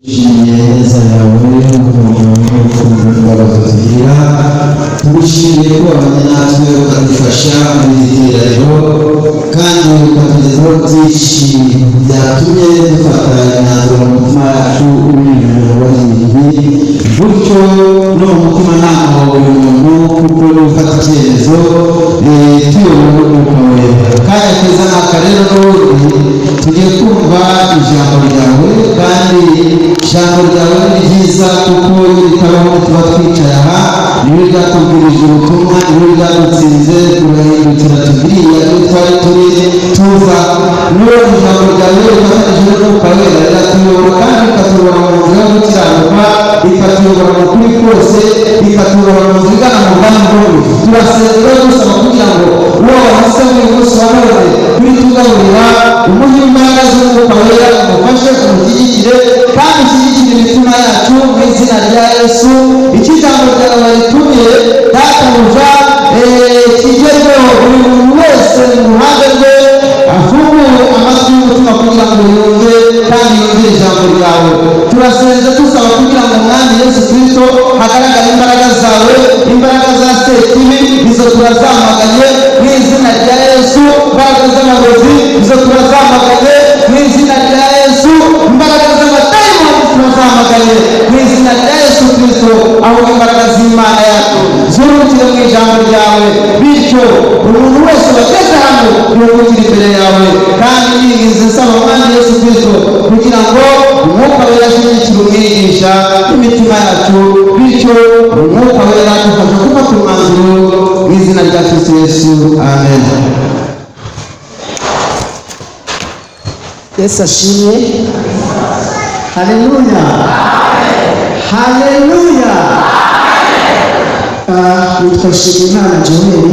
Tugushimiye neza yawe n'urukundo n'imbabazi utugirira. Tugushimiye ko wabanye natwe, ukadufasha muri iri teraniro kandi ukatugezaho byinshi byatumye dufata imyanzuro mu mutima yacu ubinyujije mu baririmbyi. Gutyo no mu mutimanama wa buri muntu, kuko niba ufata icyemezo tuyobowe n'Umwuka Wera. Akanya keza ni aka rero, n'ubundi tugiye kumva ijambo ryawe, kandi ijambo ryawe ni ryiza kuko iyo ritabaho tuba twicaye aha. Niwe ryatubwirije ubutumwa, niwe ryadutsinze, turahindukira tubiriya iyo twari turi tuza. N'uwo ijambo ryawe rifatanyije n'Umwuka Wera riratuyobora kandi rikatuyobora mu nzira yo gukiranuka, rikatuyobora mu kuri kose, rikatuyobora mu nzira igana mu bwami bwo mu ijuru. Turasenga rero dusaba kugira ngo uwo wahisemo uyu munsi wa none kuri tugaburira, umuhe imbaraga z'Umwuka Wera, umufashe, umushyigikire kandi ushyigikire imitima yacu mu izina rya Yesu. Icyo ijambo ryawe ritumye databuja kigerweho, buri muntu wese mu ruhande rwe afungure amatwi y'umutima kugira ngo yumve kandi yumvire ijambo ryawe. Turasenze dusaba kugira ngo, Mwami Yesu Kirisito, hagaragare imbaraga zawe. Imbaraga za Sekibi izo turazamaganye mu izina rya Yesu. Imbaraga z'amarozi izo turazamaganye mu izina rya Yesu. Imbaraga z'amadayimoni turazamaganye mu izina rya Yesu Kirisito. Ahubwo imbaraga z'Imana yacu zurukire mu ijambo ryawe, bityo umuntu wese wageze hano yungukire imbere yawe. Kandi ninginze nsaba, Mwami Yesu Kirisito, kugira ngo Umwuka Wera ashyigikire umwigisha imitima yacu, bityo Umwuka Wera adufasha gufata umwanzuro mu izina rya Kristo Yesu, amen. Yesu ashimwe! Haleluya, haleluya! Nitwa Nshimiyimana Joel,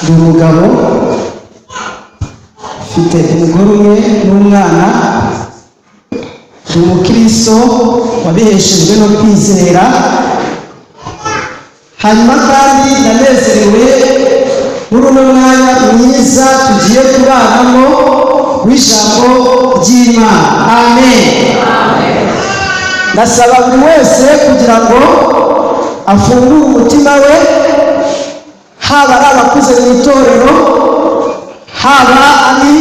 ndi umugabo, mfite umugore umwe n'umwana, ndi umukristo wabiheshejwe no kwizera. Hanyuma kandi ndanezerewe muri uno mwanya mwiza tugiye kubanamo w'ijambo ry'Imana. Amen. Ndasaba buri wese kugira ngo afungure umutima we, haba ari abakuze mu itorero, haba ari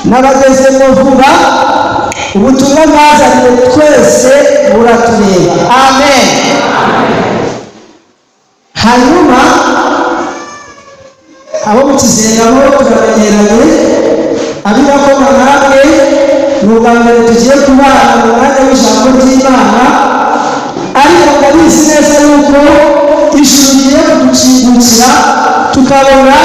n'abagezemo vuba. Ubutumwa mwazaniye twese buratureba. Amen. Hanyuma abo mu Kizenga bo turamenyeranye, ab'Irakoma namwe ni ubwa mbere tugiye kubana mu mwanya w'ijambo ry'Imana, ariko ndabizi neza yuko ijuru rigiye kudukingukira, tukabona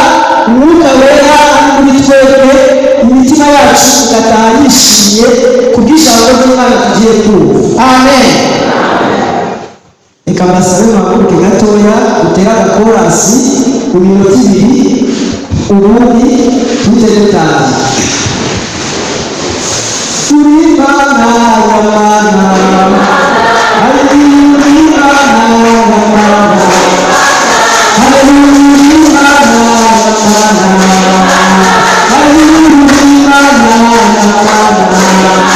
Umwuka Wera ari muri twebwe, imitima yacu igataha yishimye kubw'ijambo ry'Imana tugiye kumva. Amen. Reka mbasabe muhaguruke gatoya, dutere agakorasi mu minota 2, ubundi tuhite dutangira. Uri Mana ya mana, uri Mana ya mana, uri Mana ya mana, uri Mana ya mana, uri Mana ya mana, uri Mana ya mana, uri Mana ya mana.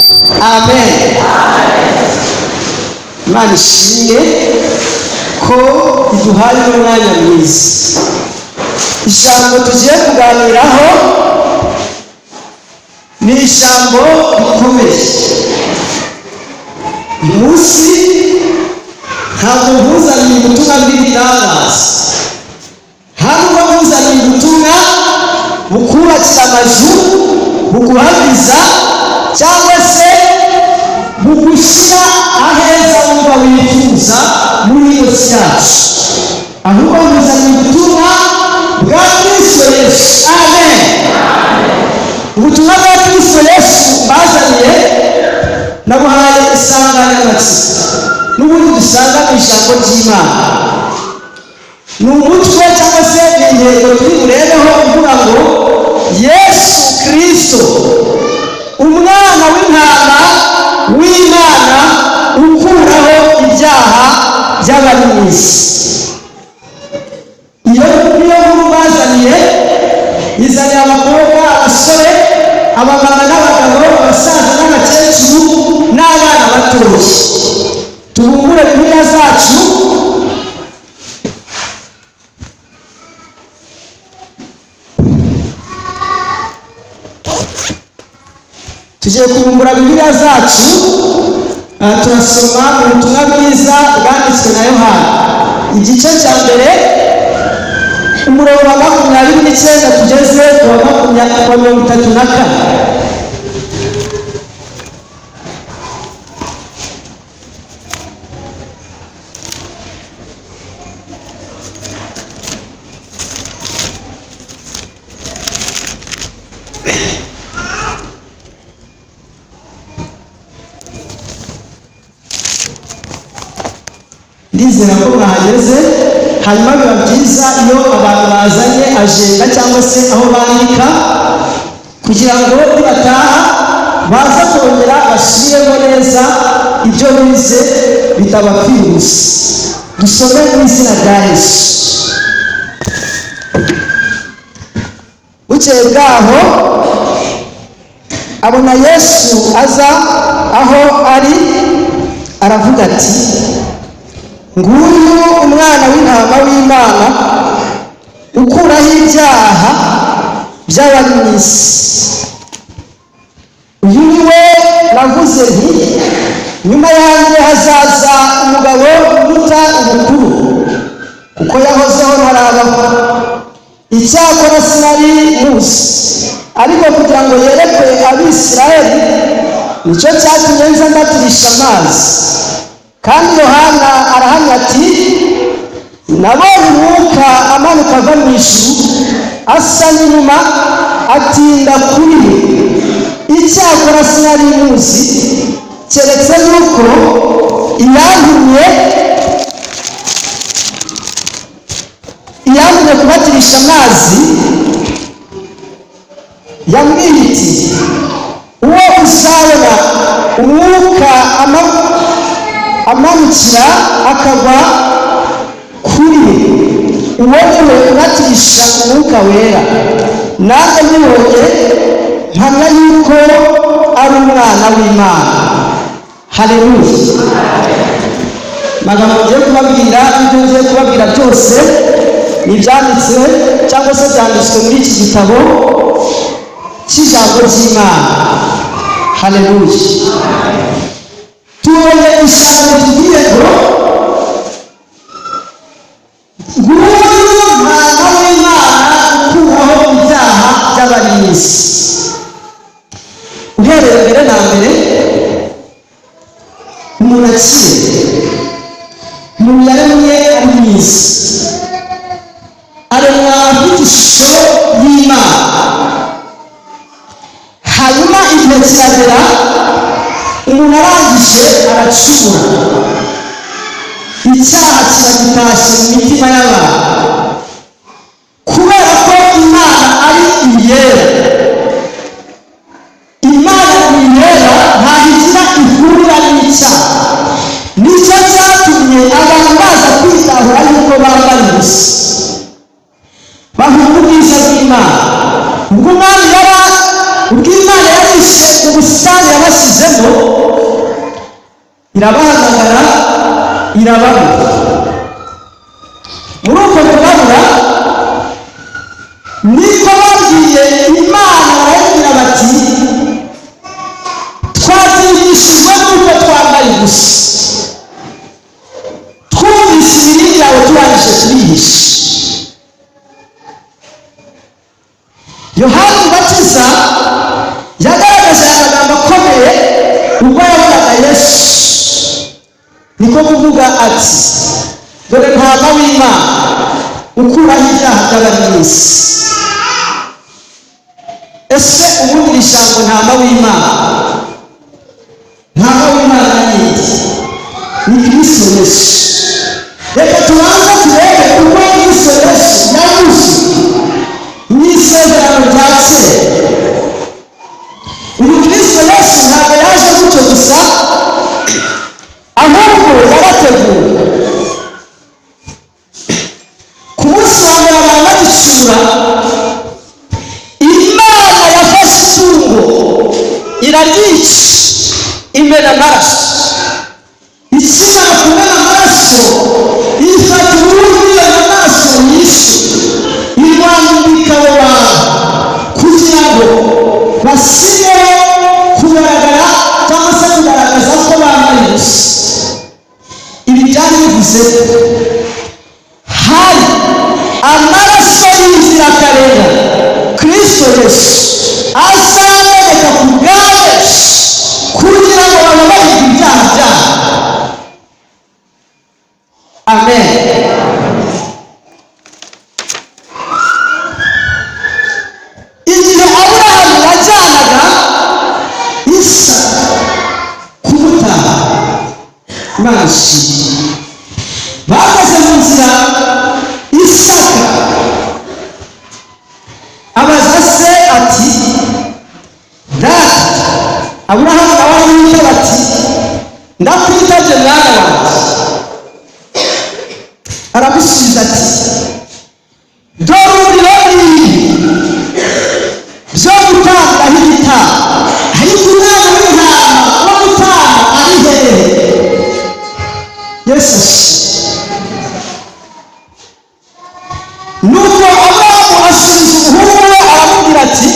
Amen. Imana ishimwe ko iduhaye umwanya mwiza. Ijambo tugiye kuganiraho ni ijambo rikomeye. Uyu munsi ntabwo nkuzaniye ubutumwa bw'ibitangaza, ntabwo nkuzaniye ubutumwa bukubakira amazu, buguhagiza cyangwa se bugushyira aheza wumva wifuza muri iyo si yacu, ahubwo nkuzaniye ubutumwa bwa Kristo Yesu. Amen. Ubutumwa bwa Kristo Yesu bazaniye nabuhaye insanganyamatsiko n'ubundi dusanga mu ijambo ry'Imana. Ni umutwe cyangwa se ni intego turi burebeho ivuga ngo Yesu Kristo, umwana w'intama w'Imana ukuraho ibyaha by'abari mu isi. Iyo niyo nkuru bazaniye, izaniye abakobwa, abasore, abamama n'abagabo, abasaza n'abakecuru n'abana batoya. Tubumbure Bibiliya zacu. Tugiye kubumbura Bibiliya zacu, turasoma mu butumwa bwiza bwanditswe na Yohana, igice cya mbere, umurongo wa 29 tugeze ku wa 34. Ndizera ko mwahageze. Hanyuma biba byiza iyo abantu bazanye ajenda cyangwa se aho bandika, kugira ngo nibataha baza kongera basubiremo neza ibyo bize bitabapfira ubusa. Dusome mu izina rya Yesu. Bukeye bwaho abona Yesu aza aho ari, aravuga ati: nguyu umwana w'intama w'Imana ukuraho ibyaha by'abari mu isi. Uyu ni we navuze nti: nyuma yanjye hazaza umugabo uruta ubukuru, kuko yahozeho ntarabaho. Icyakora sinari muzi, ariko kugira ngo yerekwe Abisirayeli, nicyo cyatumye nza mbatirisha amazi. Kandi Yohana arahamya ati: nabonye umwuka amanuka ava mu ijuru asa n'inuma, atinda kuri we. Icyakora sinari muzi, keretse yuko iyantumye kubatirisha amazi yambwiye iti: uwo uzabona umwuka amanukira akagwa kuri we, uwo ni we ubatirisha umwuka wera. Nanjye mubonye mpamya yuko ari umwana w'Imana. Haleluya. Amagambo ngiye kubabwira, ibyo ngiye kubabwira byose ni ibyanditse cyangwa se byanditswe muri iki gitabo cy'ijambo ry'Imana. Haleluya. Tubonye ijambo ritubwiye ngo nguyu mwana w'Imana ukuraho ibyaha by'abari mu isi. Uhereye mbere na mbere, umuntu akiri, umuntu yaremwe ari mu isi, aremwa afite ishusho y'Imana. Hanyuma igihe kiragera, umuntu arangije aracumura, icyaha kiragitashye mu mitima y'abantu. Kubera ko Imana ari iyera, Imana iyera ntabwo igira ihurira n'icyaha. Nicyo cyatumye abantu baza kwitahura yuko bambaye ubusa, bahunga ubwiza bw'Imana. Ubwo Imana yarishe ubusitani yabashyizemo, Yahisemo irabahamagara, irababura. Muri uko kubabura niko babwiye Imana, barayibwira bati: "Twazirishijwe n'uko twambaye ubusa, twumvise imirindi yawe, turangije turihisha." Yohani Umubatiza yagaragaje aya magambo akomeye ubwo yabonaga Yesu, niko kuvuga ati: "Dore Ntama w'Imana ukuraho ibyaha by'abari mu isi." Ese ubundi iri jambo Ntama w'Imana, Ntama w'Imana ni iki? Ni Kristo Yesu. Reka tubanze turebe uko Kristo Yesu yavuze mu Isezerano rya Kera. Uyu Kristo Yesu ntabwo yaje gutyo gusa, ahubwo yarateguwe. Ku munsi wa mbere abantu bagicura, Imana yafashe itungo iraryica, imena amaraso. Ikimara kumena amaraso, ifata uruhu rw'iyo nyamaswa yishe, irwambika abo bantu kugira ngo basigeho kugaragara cyangwa se kugaragaza ko bambaye ubusa. Ibi byari bivuze ko hari amaraso y'inzirakarengane, Kristo Yesu, azameneka ku bwa benshi kugira ngo bababarirwe ibyaha byabo. Amen. Igihe Aburahamu yajyanaga Isaka kumutanga, Imana ishimwe, bageze mu nzira, Isaka abaza se ati: "Data." Aburahamu nawe aramwitaba ati: "Ndakwitabye, mwana wanjye." Aramusubiza ati: "Dore umuriro n'ibi byo gutangaho igitambo, ariko umwana w'intama wo gutanga ari hehe?" Yesu ashimwe. Nuko Aburahamu asubiza umuhungu we, aramubwira ati: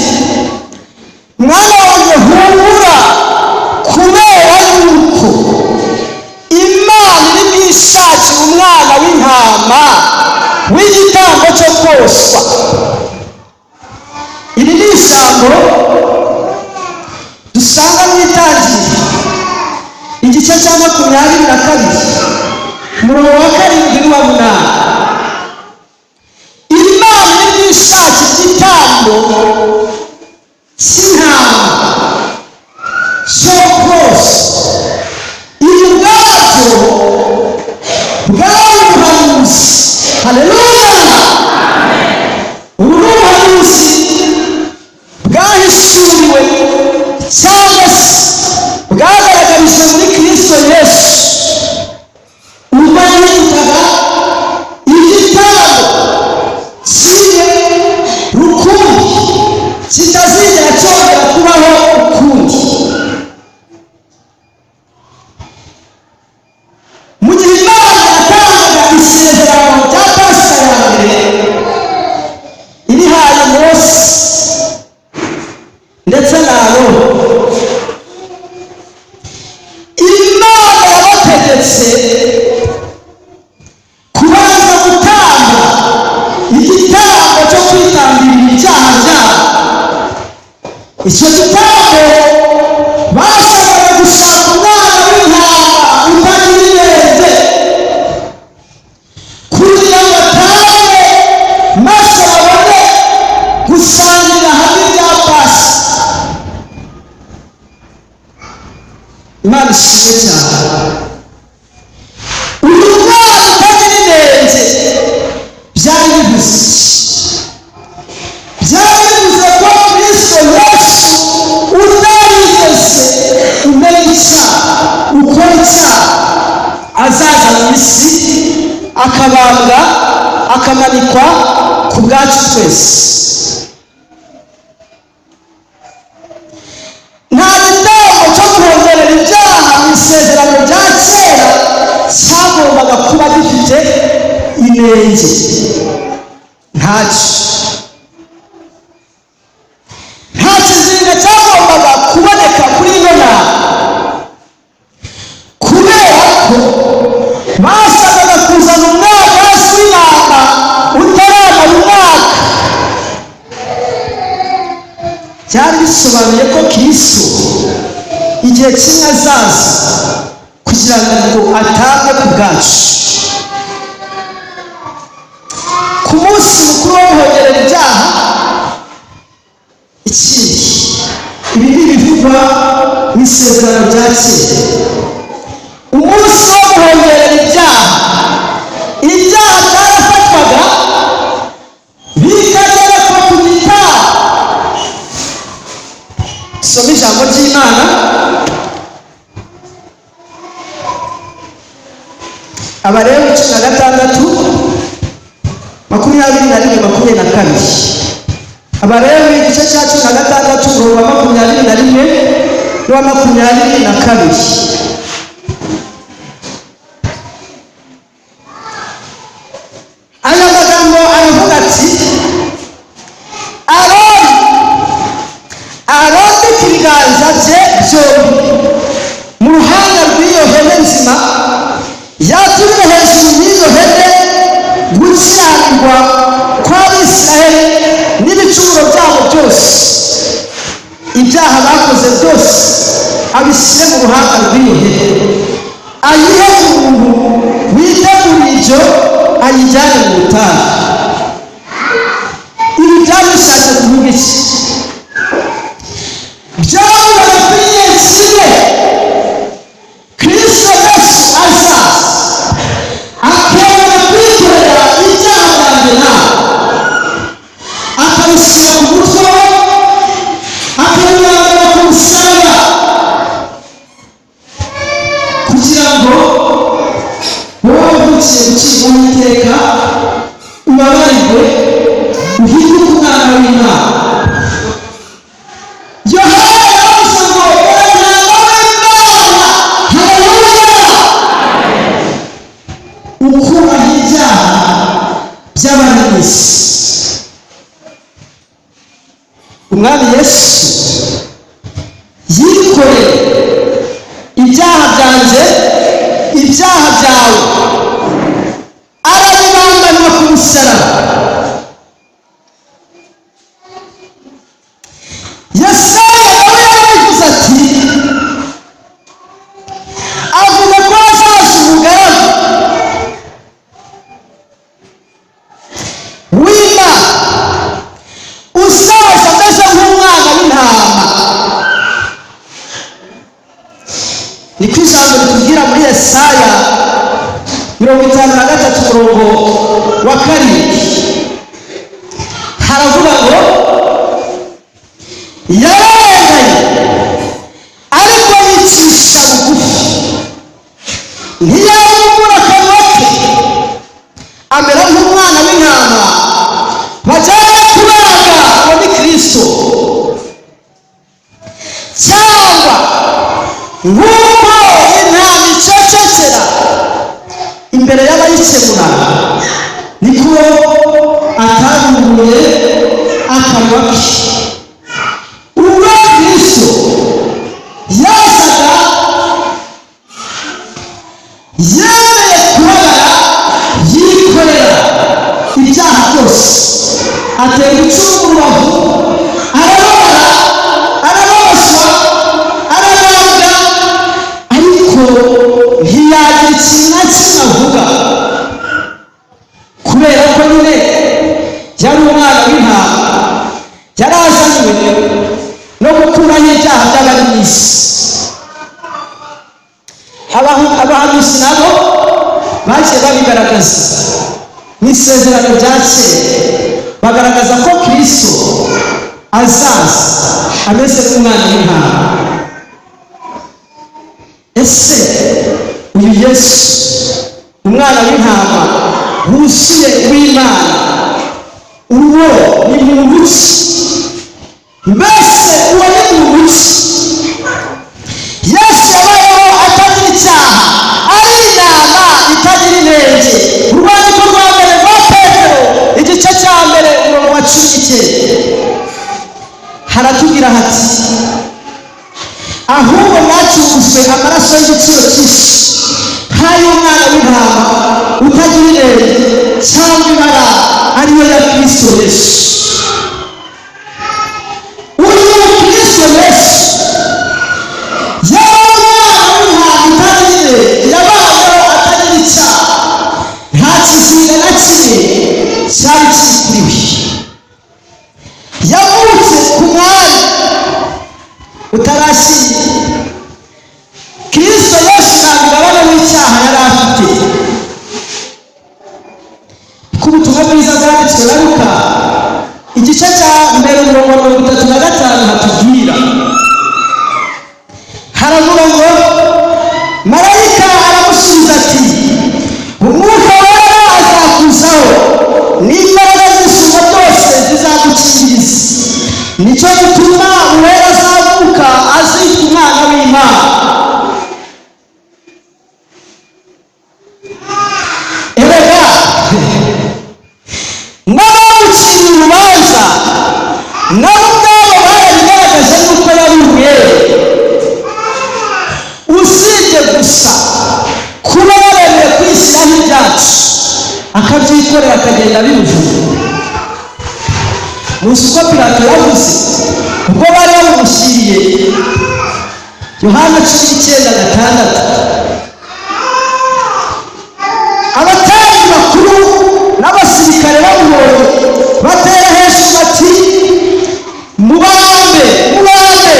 "Mwana wanjye, humura, kubera yuko Imana iri bwishakire umwana w'intama w'igitambo cyo koswa." Iri ni ijambo dusanga mu Itangiriro, igice cya 22, umurongo wa 7 n'uwa 8. Imana iri bwishakire igitambo cy'intama cyo koswa. Ibi ubwabyo bwari ubuhanuzi. Haleluya! Ubu ni ubuhanuzi bwahishuriwe cyangwa se bwagaragarijwe muri Kristo Yesu ubwo yahitaga igitambo kimwe rukumbi kitazigera cyongera kubaho ukundi. Mu gihe Imana yatangaga isezerano rya Pasika ya mbere, irihaye Mose ndetse na Aroni, Imana yabategetse kubanza gutanga igitambo cyo kwitambirira ibyaha byabo. Icyo gitambo bashoboraga gushaka umwana w'intama utagira inenge kugira ngo atange, maze babone gusangira hamwe ibya Pasika. Imana ishimwe cyane. Uyu mwana utagira inenge byari bivuze iki? Byari bivuze ko Kristo Yesu utarigeze umenya icyaha, ukora icyaha, azaza mu isi, akabambwa, akamanikwa ku bwacu twese. Nta gitambo cyo guhongerera Cyagombaga kuba gifite inenge. Ntacyo, nta kizinga cyagombaga kuboneka kuri ino nama, kubera ko basabwaga kuzana umwagazi w'intama utaramara umwaka. Byari bisobanuye ko Kristo igihe kimwe azaza kugira ngo atange ku bwacu. Ku munsi mukuru wo guhongerera ibyaha. Ikindi, ibi ni ibivugwa mu Isezerano rya Kera. Umunsi wo guhongerera ibyaha, ibyaha byarafatwaga bikagerekwa ku gitari. Soma ijambo ry'Imana, Abalewi 16, 21, 22. Abalewi igice cya 16, umurongo wa 21 n'uwa 22. Aya magambo aravuga ati: "Aroni arambike ibiganza bye byombi mu ruhanga rw'iyo hene nzima, yaturire hejuru y'iyo hene gukiranirwa kw'Abisiraheli n'ibicumuro byabo byose, ibyaha bakoze byose abishyire mu ruhanga rw'iyo hene, ayihe umuntu witeguriye ibyo, ayijyane mu butayu." Ibi byari bishatse kuvuga iki? Byavugaga ko igihe kimwe Kristo Yesu azaza akemera kwikorera ibyaha byanjye nawe, akabishyira ku mutwe we, akabirambura ku musaraba, kugira ngo wowe wavukiye gucibwaho iteka ubabarirwe, uhinduke umwana w'Imana. Yohana yaravuze ngo: "Umwana w'Imana, haleluya, ukuraho ibyaha by'abari mu isi." Umwami Yesu yikoreye ibyaha byanjye, ibyaha byawe, arabibambanira ku musaraba. Yesaya nawe yarabivuze ati, avuga ko hazaza umugaragu w'Imana uzaza ameze nk'umwana w'intama. Niko ijambo ritubwira muri Yesaya 53, umurongo wa 7. Haravuga ngo: "Yararenganye ariko yicisha bugufi, ntiyabumbura akanwa ke, amera nk'umwana w'intama bajyana kubaga." Ngo ni Kristo. "Cyangwa nk'uko intama icecekera imbere y'abayikemura, niko atabumbuye akanwa ke." Ubwo Kristo yazaga, yemeye kubabara, yikorera ibyaha byose, atera icumu mu rubavu, arababara, arababazwa, ararabwa, ariko ntiyagira ikintu na kimwe avuga, kubera ko nyine yari umwana w'intama, yari azanywe no gukuraho ibyaha by'abari mu isi. Abahanuzi nabo bagiye babigaragaza mu Isezerano rya Kera, bagaragaza ko Kristo azaza ameze nk'umwana w'intama. Ese uyu Yesu, umwana w'intama wuzuye w'Imana, uwo ni muntu ki? Mbese uwo ni muntu ki? Yesu yabayeho atagira icyaha, ari intama itagira Ahubwo mwacungujwe amaraso y'igiciro cyinshi, nk'ay'umwana w'intama utagira inenge cyangwa ibara, ariyo ya Kristo Yesu. Uyu Kristo Yesu yari umwana w'intama utagira inenge, yabayeho atagira icyaha, nta kizinga na kimwe cyari kiri kuri we. Yavutse ku mwanya utarashyira. Kristo Yesu nta mugabane w'icyaha yari afite. Ku butumwa bwiza bwanditswe na Luka, igice cya 1, umurongo wa 35, hatubwira, haravuga ngo: "Marayika aramusubiza ati: 'Umwuka Wera azakuzaho, n'imbaraga z'Isumba Byose zizagukingiriza. Nicyo gituma Uwera azavuka azitwa Umwana w'Imana.'" Erega n'abamuciriye urubanza nabo ubwabo barabigaragaje yuko yari umwere, usibye gusa kuba yaremeye kwishyiraho ibyacu, akabyikorera, akagenda abivuga. Muzi uko Pilato yavuze ubwo bari bamumushyiriye? Yohana 19:6. Abatambyi bakuru n'abasirikare bamubonye, batera hejuru bati: "Mubambe, mubambe!"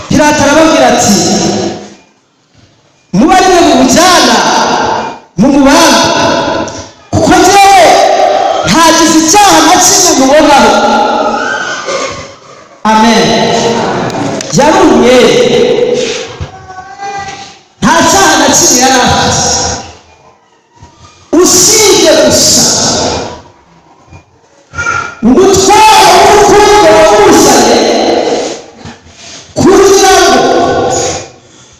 Pilato arababwira ati: "Muba ari mwe mumujyana mumubambe, kuko njyewe ntagize icyaha na kimwe mubonaho." Amen. Yari umwere, nta cyaha na kimwe yari afite, usibye gusa umutwaro w'urukundo wamuzanye kugira ngo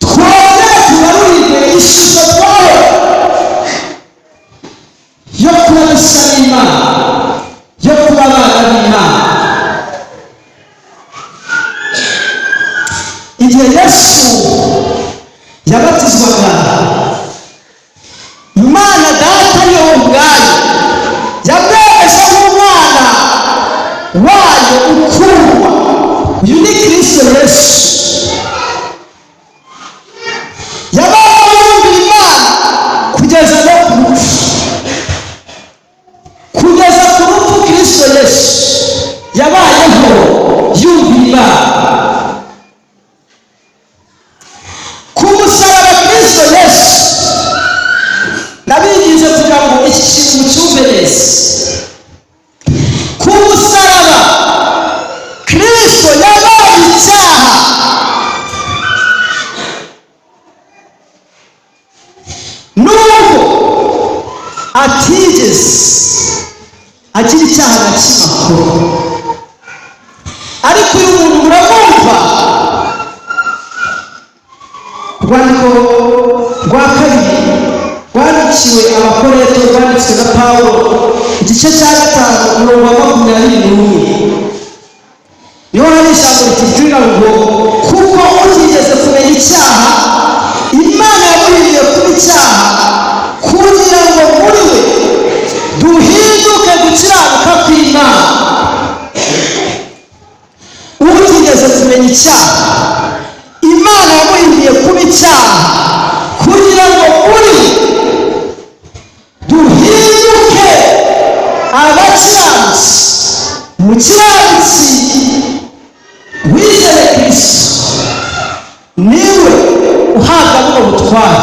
twongere tugarurirwe ishusho twaho yo kuba dusa n'Imana, yo kuba abana b'Imana. Igihe Yesu yabatizwaga, Imana Data yo ubwayo yamwemeje nk'umwana wayo ukundwa. Uyu ni Kristo Yesu. Yabaye yumvira Imana kugeza no ku rupfu, kugeza ku rupfu. Kristo Yesu yabayeho yumvira Imana ku musaraba. Kristo Yesu, ndabinginze kugira ngo iki kintu mucyumve neza, ku musaraba Kristo yabaye icyaha. Nubwo atigeze agira icyaha na kimwe akora, ariko uyu muntu muramwumva. Urwandiko rwa kabiri rwandikiwe Abakorinto, rwanditswe na Pawulo, igice cya 5, umurongo wa 21, niho hari ijambo ritubwira ngo: "Kuko utigeze kumenya icyaha, Imana yamuhinduriye kuba icyaha, kugira ngo muri we duhinduke gukiranuka kw'Imana." Utigeze kumenya icyaha, Imana yamuhinduriye kuba icyaha kugira ngo muri we duhinduke abakiranutsi. Umukiranutsi wizeye Kristo niwe uhabwa buno butware.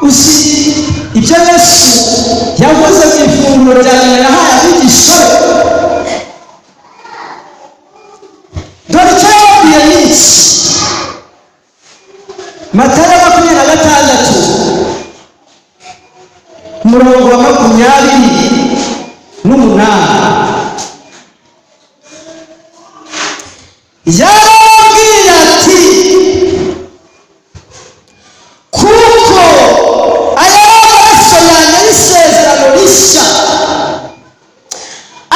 Uzi ibyo Yesu yavuze mu ifunguro rya nyuma yahaye abigishwa be? Dore icyo yababwiye ni iki: Matayo 26, umurongo wa 28, yarababwiye ati: "Kuko aya ari amaraso yanjye y'isezerano rishya,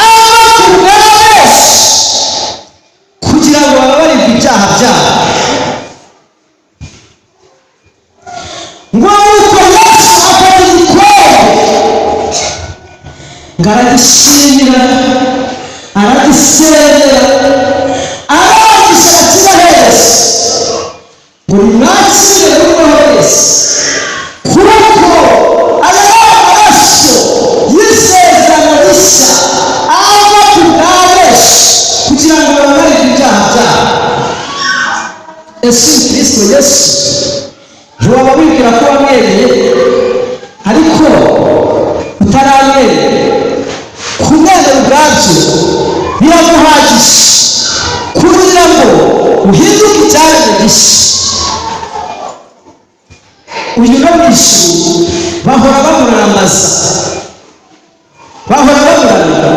ava ku bwanyu." Ngo aragishimira, aragisengera, arangije arakibahereza ngo nimwakire mubohereze, kuko aya ari amaraso y'isezerano rishya ava ku bwa benshi kugira ngo bababarire ibyaha byabo. Ese Kristo Yesu ntiwaba wibwira ko wamwereye ariko utaramwereye? Kumwemera ubwabyo biraguhagije kugira ngo uhinduke icyaremwe gishya. Uyu no mu ijuru bahora bamurambaza, bahora bamuramira.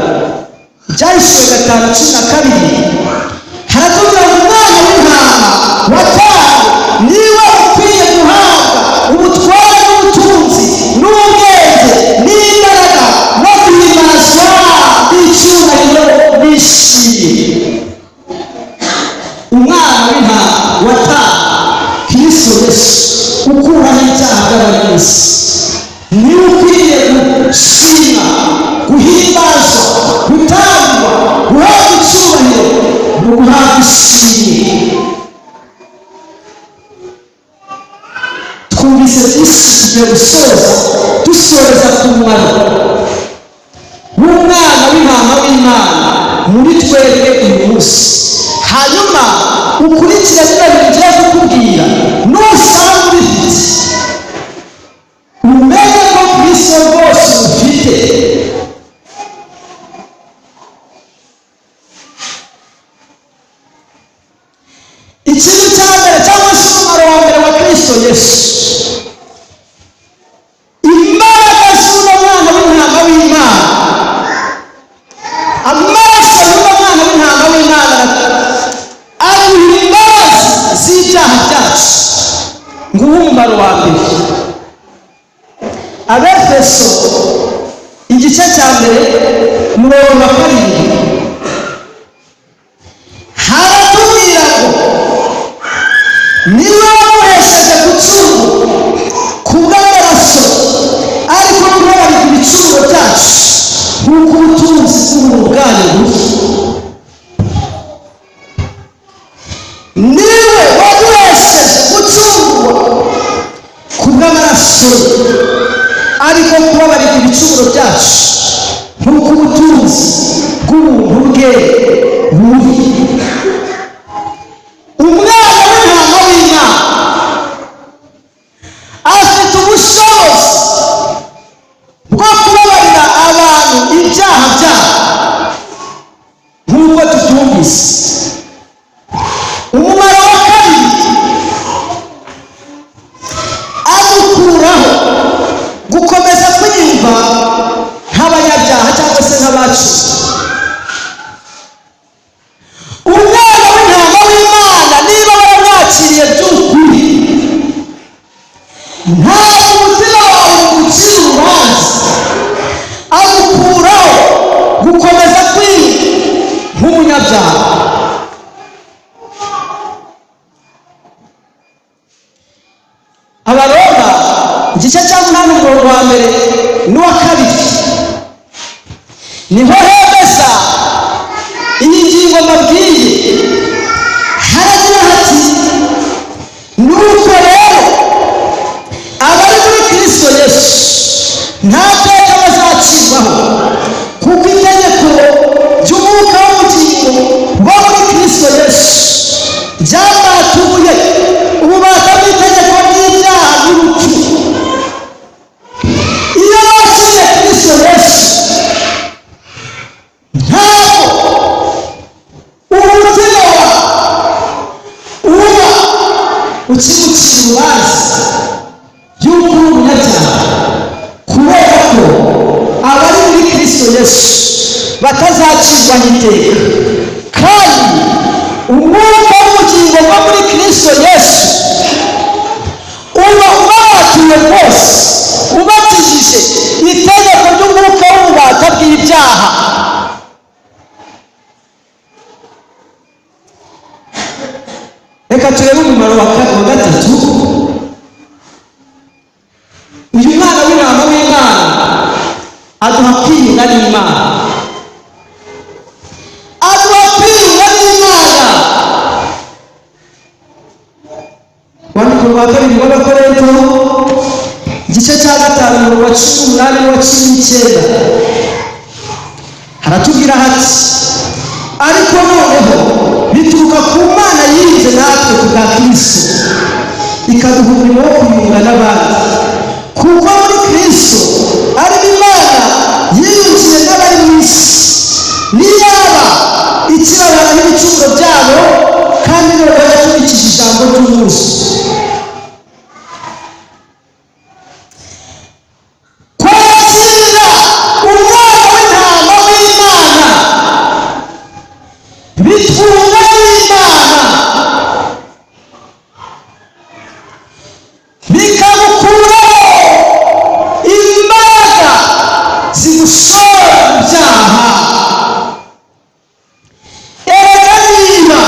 Ibyahishuwe 5:12 haratubwira ngo umwana w'intama watawe niwe ukwiye guhabwa ubutware n'ubutunzi n'ubwenge n'imbaraga no guhimbazwa n'icyubahiro n'ishimwe. Umwana w'intama watawe, Kristo Yesu ukuraho ibyaha by'abari mu isi, niwe ukwiriye gushima, guhimbazwa, gutangwa, guhabwa icyubahiro no guhabwa ishimwe. Twumvise byinshi, tugiye gusoza, dusoreza ku mumaro w'umwana w'intama w'Imana muri twebwe uyu munsi. Hanyuma ukurikire bino bintu ngiye kukubwira. Nusanga ubifite, umenye ko Kristo rwose ufite. Ikintu cya mbere cyangwa se umumaro wa mbere wa Kristo Yesu, imbaraga z'uno mwana w'intama w'Imana, amaraso y'uno mwana w'intama w'Imana aduha imbabazi z'ibyaha byacu. Nguwo umumaro wa mbere. Abefeso igice cya 1 umurongo wa 7 haratubwira ngo niwe wamuhesheje gucungurwa kubw'amaraso, ariko kubabarira ibicumuro byacu nk'uko ubutunzi bw'ubuntu bwayo buri. Niwe waduhesheje gucungurwa kubw'amaraso, ariko kubabarira ibicumuro byacu nk'uko ubutunzi bw'ubuntu bwe buri. Umwana w'intama w'Imana afite ubushobozi bwo kubabarira abantu ibyaha byabo nk'uko tubyumvise. Umumaro wa kabiri, adukuraho gukomeza kwiyumva nk'abanyabyaha cyangwa se nk'abacu. Umwana w'intama w'Imana, niba waramwakiriye by'ukuri, ntabwo umutima wawe ugucira urubanza. Agukuraho gukomeza kwiyumva nk'umunyabyaha. Abaroma igice cya 8 umurongo wa 1 n'uwa 2 niho hemeza iyi ngingo mbabwiye. Haragira hati: nuko rero abari muri Kristo Yesu nta teka bazacirwaho, kuko itegeko ry'umwuka w'ubugingo bwo muri Kristo Yesu ryambatuye ububata bw'itegeko ry'ibyaha n'urupfu. Iyo wakiriye Kristo Yesu, ntabwo umutima wawe uba ukigucira urubanza y'uko uri umunyabyaha, kubera ko abari muri Kristo Yesu batazacirwaho iteka, kandi umwuka w'ubugingo bwo muri Kristo Yesu uba ubabatuye rwose, ubatijije itegeko ry'umwuka w'ububata bw'ibyaha. Reka turebe umumaro wa 3. Uyu mwana w'intama w'Imana aduha kwiyunga n'Imana. Abakorinto igice cya 5 umurongo wa 18 n'uwa 19, haratubwira hati: ariko noneho bituruka ku Mana yiyunze natwe ku bwa Kristo, ikaduha umurimo wo kuyunga n'abandi, kuko muri Kristo ari Imana yiyungiye n'abari mu isi, niyaba ikibabaraho ibicumuro byabo, kandi noneho yaturikije ijambo ry'umunsi. Kwakira umwana w'intama w'Imana bitwunga n'Imana, bikamukuraho imbaraga zigushora mu byaha. Erega niba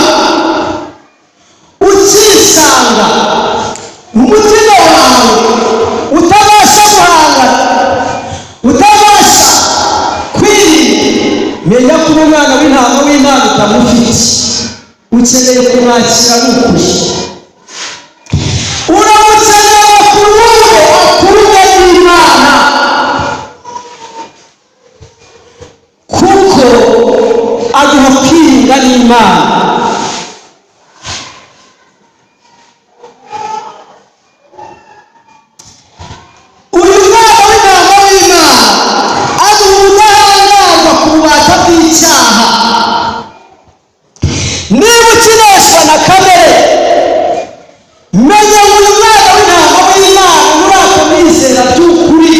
ukisanga umutima wawe utabasha guhangana, utabasha kwirinda, menya ko umwana w'intama w'Imana utamufite, ukeneye kumwakira n'ukuri. Uramukeneye akuruhe, akuruhe n'Imana, kuko aduha kwirinda n'Imana. Uyu mwana w'intama w'Imana aduha ubudahangarwa ku bubata bw'icyaha. Niba ukineshwa na kamere, menya ngo uyu mwana w'intama w'Imana nturakamwizera by'ukuri,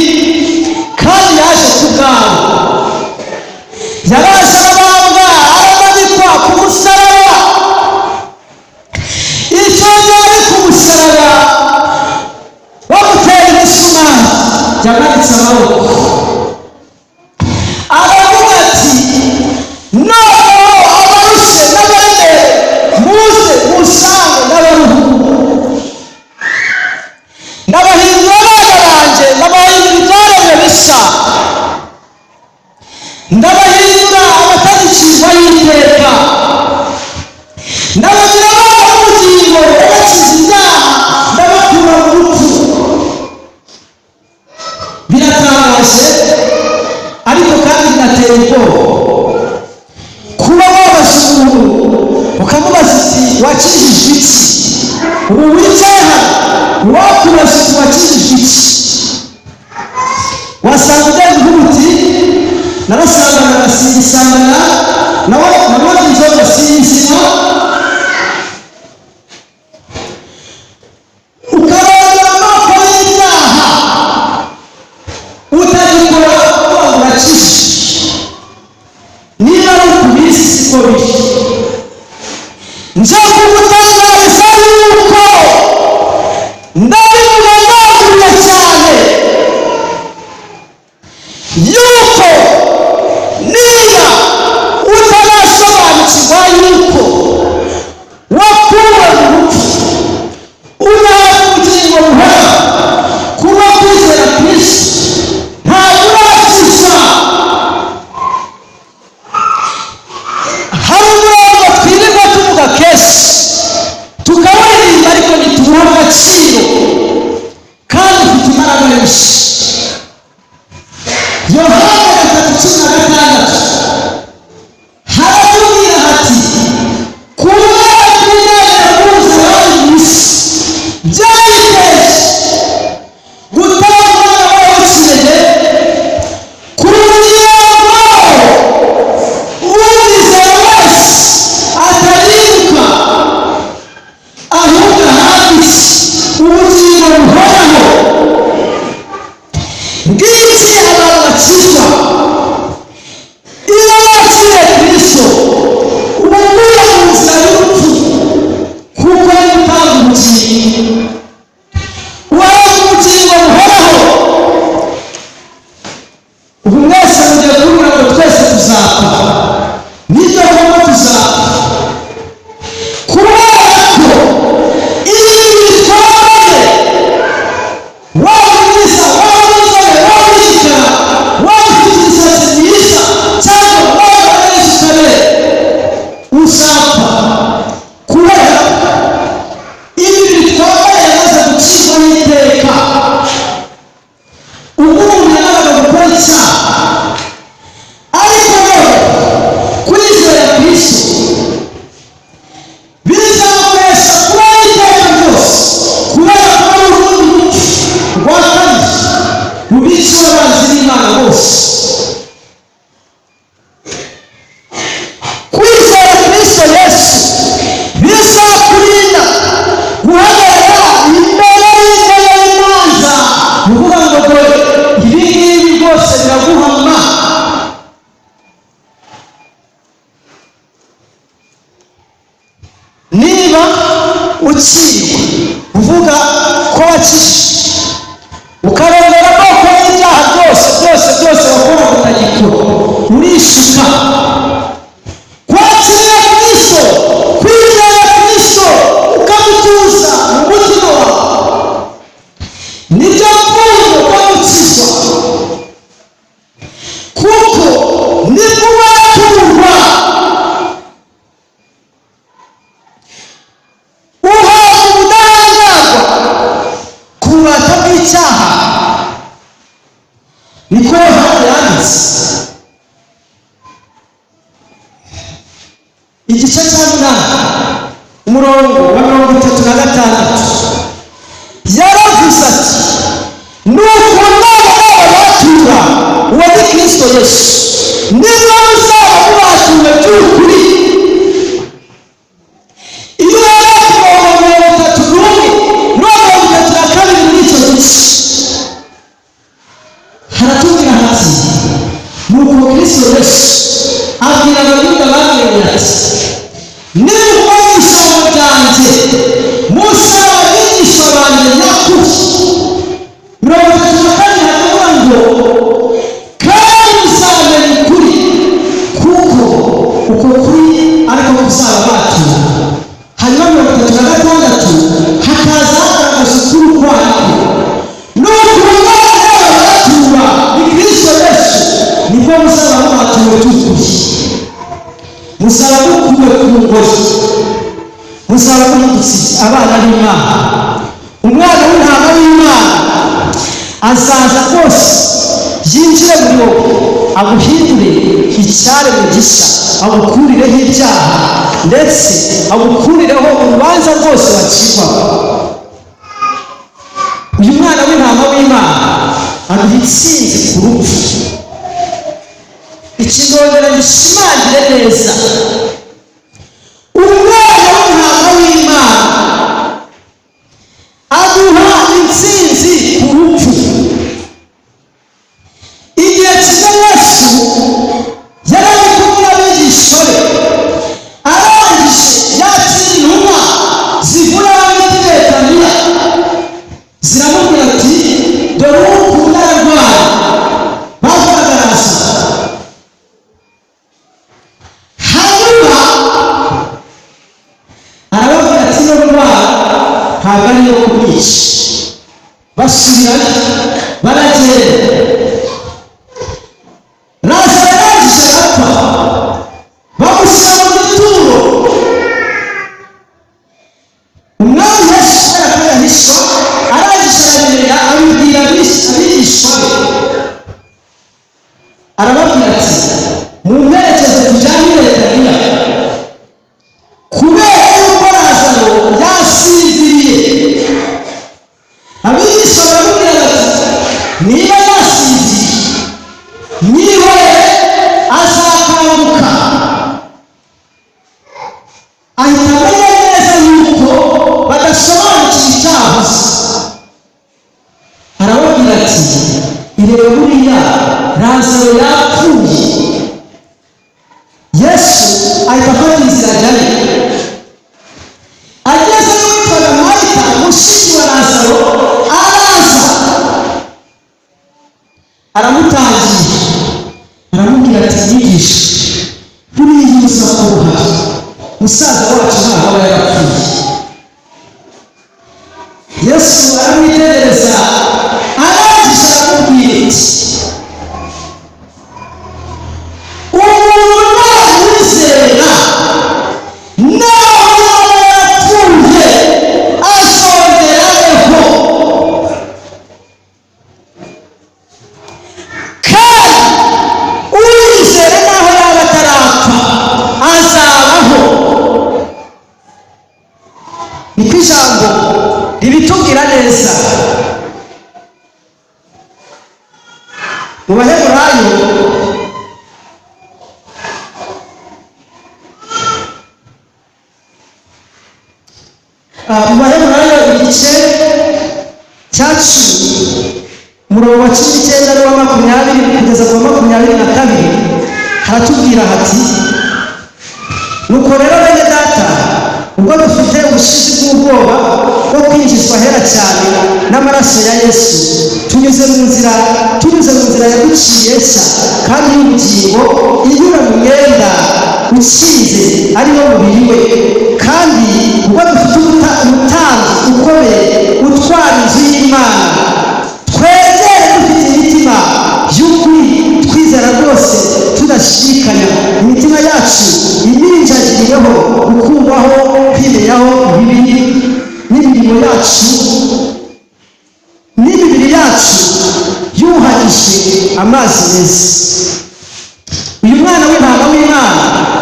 kandi yaje ku bwawe. Yaraje arabambwa, aramanikwa ku musaraba. Icyo gihe ari ku musaraba bamutera imisumari, yamanitse amaboko aravuga ati: noneho abarushe n'abaremere muze musange n'abaruhuka, ndabahindura abana banjye, ndabahindura ibyaremwe bisa, ndabahindura abatagicirwa y'iteka, ndabagira abana b'ubugingo, ndabakiza ibyaha, ndabakura mu rupfu. Biratangaje ariko kandi binatera ubwoba kuba wabaza umuntu ukamubaza uti: wakijijwe iki? Ubu wicaye hano, wakubaza uti: wakijijwe iki? Wasanga ugenda uvuga uti: narasambanaga singisambana, nawe nanywaga inzoga sinzinywa. Ukarondora amoko y'ibyaha utagikora uvuga ngo urakijijwe. Niba ari ukubizi siko biri. Nje kugutangariza yuko, ndabivuga ndaguye cyane, yuko niba utarasobanukirwa yuko wakuwe mu rupfu ugahabwa ubugingo buhoraho kuba kwizera Kristo, ntabwo urakizwa. Hari umurongo twirirwa tuvuga kenshi, tukawuririmba, ariko ntituwuha agaciro, kandi ufite imbaraga nyinshi. Yohana 3:16 haratubwira hati: kubera ko Imana yakunze abari mu isi byayiteje gutanga umwana wayo w'ikinege, kugira ngo umwizera wese atarimbuka, ahubwo ahabwe ubugingo buhoraho. Ngiki abantu bakizwa: iyo wakiriye Kristo, uba uvuye mu nzira y'urupfu, kuko ari gutanga ubugingo, uwahabwa ubugingo buhoraho. Ubu mwese mugiye kuvuga ngo twese tuzapfa. Nibyo koko tuzapfa, kubera ko ibi twambaye Ukarongora amoko y'ibyaha byose byose byose wakora utagikora, urishuka. Kwakira Kristo, kwizera Kristo, ukamutuza mu mutima wawe, nibyo pfundo bwo gukizwa, kuko nibwo waturwa, uhabwa ubudahangarwa ku bubata bw'icyaha. Niko Yohana yanditse igice cya 8, umurongo wa 36. Yaravuze ati: "Nuko naba batura, uwo ni Kristo Yesu, niba muzaba mubatuwe by'ukuri." Iyo rero ku murongo 31 n'uwa 32 muri icyo gice haratubwira hati: "Nuko Kristo Yesu abwira Abayuda bamwemeye ati: 'Nimuguma mu ijambo ryanjye, muzaba abigishwa banjye nyakuri.'" 34 haravuga ngo: "Kandi muzamenya ukuri, kuko uko kuri ariko kuzaba batura." Hanyuma 36 hakaza hagaragaza ukuri kwariko: "Nuko Umwana batura ni Kristo Yesu, nibwo muzaba mubatuwe by'ukuri, muzaba mukuwe ku ngoyi, muzaba muhindutse abana b'Imana. Umwana w'intama w'Imana azaza rwose yinjire muri wowe, aguhindure icyaremwe gishya, agukurireho ibyaha, ndetse agukurireho urubanza rwose wacirwaho. Uyu mwana w'intama w'Imana aduha intsinzi ku rupfu. Ikindongera gishimangire neza: umwana w'intama w'Imana aduha intsinzi ku rupfu. Igihe kimwe Yesu yari ari kumwe n'abigishwa be, arangije yakira intumwa zivura abandi i Betaniya, ziramubwira ati: "Dore uwo ukunda ararwaye." Bavugaga Lazaro. Hanyuma arababwira ati: "Ino ndwara ntabwo ari iyo kumwica." Basubirayo, baragenda. Lazaro yarangije arapfa, bamushyira mu gituro. Umwami Yesu kubera ko yahishwa, arangije arabimenya, abibwira abigishwa be, arababwira ati: "Mumperekeze tujyane i Betaniya, kubera yuko Lazaro yasinziriye." Abigishwa baramubwira bati: "Niba yasinziriye, mwihorere, azakanguka." Ahita amenya neza yuko badasobanukiwe icyavuze. Arababwira ati: "Irebe, buriya Lazaro yapfuye." Yesu ahita afata inzira ajyayo. Ageze witwaga Marita, mushiki wa Lazaro, araza aramutangira, aramubwira ati: "Mwigisha, buriya iyo uza kuba uhari, musaza wacu ntabwo aba yarapfuye." Yesu aramwitegereza, arangije aramubwira ati: "Umuntu namwizera, naho yaba yarapfuye, azongera abeho, kandi uwizera naho yaba atarapfa azabaho." Niko ijambo ribitubwira neza mu Baheburayo. Mu Baheburayo igice cya 10, umurongo wa 19 n'uwa 20 kugeza ku wa 22, haratubwira hati: "Nuko rero bene data, ubwo dufite ubushizi bw'ubwoba bwo kwinjizwa ahera cyane n'amaraso ya Yesu, nzira, tunyuze mu nzira yaduciye nshya kandi y'ubugingo, inyura mu mwenda usize, ari wo mubiri we. Kandi ubwo dufite umutambyi ukomeye utwara inzu y'Imana, twegere dufite imitima y'ukuri, twizera rwose tudashidikanya, imitima yacu iminjagiriweho gukundwaho kwimenyaho ibibi, n'imirimo yacu n'imibiri yacu yuhagije amazi meza. Uyu mwana w'intama w'Imana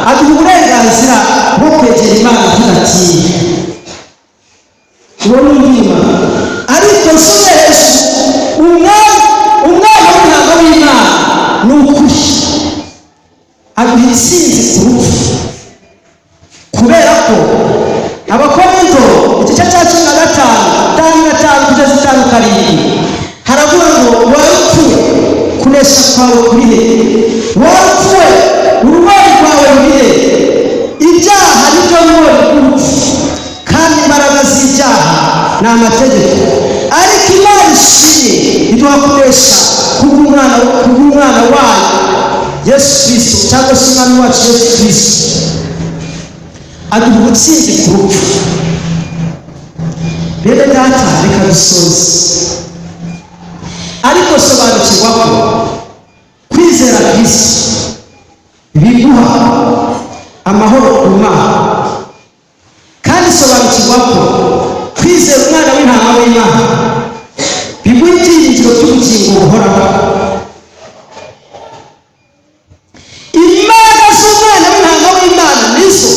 aduha uburenganzira bwo kwegera Imana tudatinya. Uwo ni undi. Ariko si Yesu umwana w'intama w'Imana, ni ukuri aduha intsinzi ku rupfu, kubera ko Abakorinto igice cya 15, 5:5 kugeza 5:7, haravuga ngo: "Wa rupfu, kunesha kwawe kuri he? Wa rupfu, urubori rwawe ruri he?" Ibyaha nibyo rubori rw'urupfu, kandi imbaraga z'ibyaha ni amategeko. Ariko Imana ishimwe, iduha kunesha kubw'umwana wayo Yesu Kristo, cyangwa se Umwami wacu Yesu Kristo aduha ubutsinzi ku rupfu. Bene data, reka dusoze. Ariko sobanukirwa ko kwizera Kristo biguha amahoro ku Mana, kandi sobanukirwa ko kwizera umwana w'intama w'Imana biguha ibyiringiro by'ubugingo buhoraho. Imbaraga z'umwana w'intama w'Imana nizo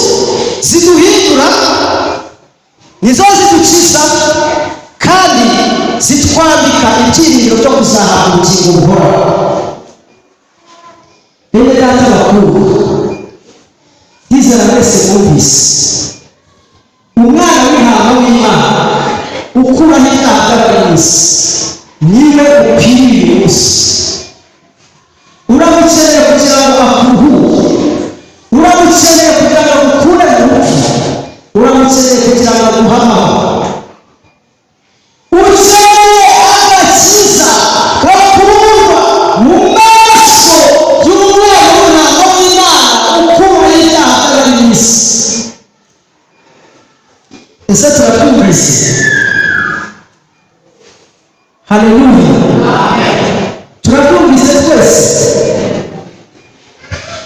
ziduhindura, nizo zidukiza, kandi zitwambika ibyiringiro byo kuzahabwa ubugingo buhoraho. Bene data bakuru, ndizera mwese mwumvise umwana w'intama w'Imana ukuraho ibyaha by'abari mu isi. Niwe ukwiriye uyu munsi. Uramukeneye kugira ngo akuruhure, uramukeneye kugira ngo agukure mu rupfu, uramukeneye kugira ngo aguhe amahoro. Ukeneye agakiza gakurwa mu maraso y'umwana w'intama w'Imana ukuraho ibyaha by'abari mu isi. Ese turabyumvise? Haleluya! Turabyumvise twese?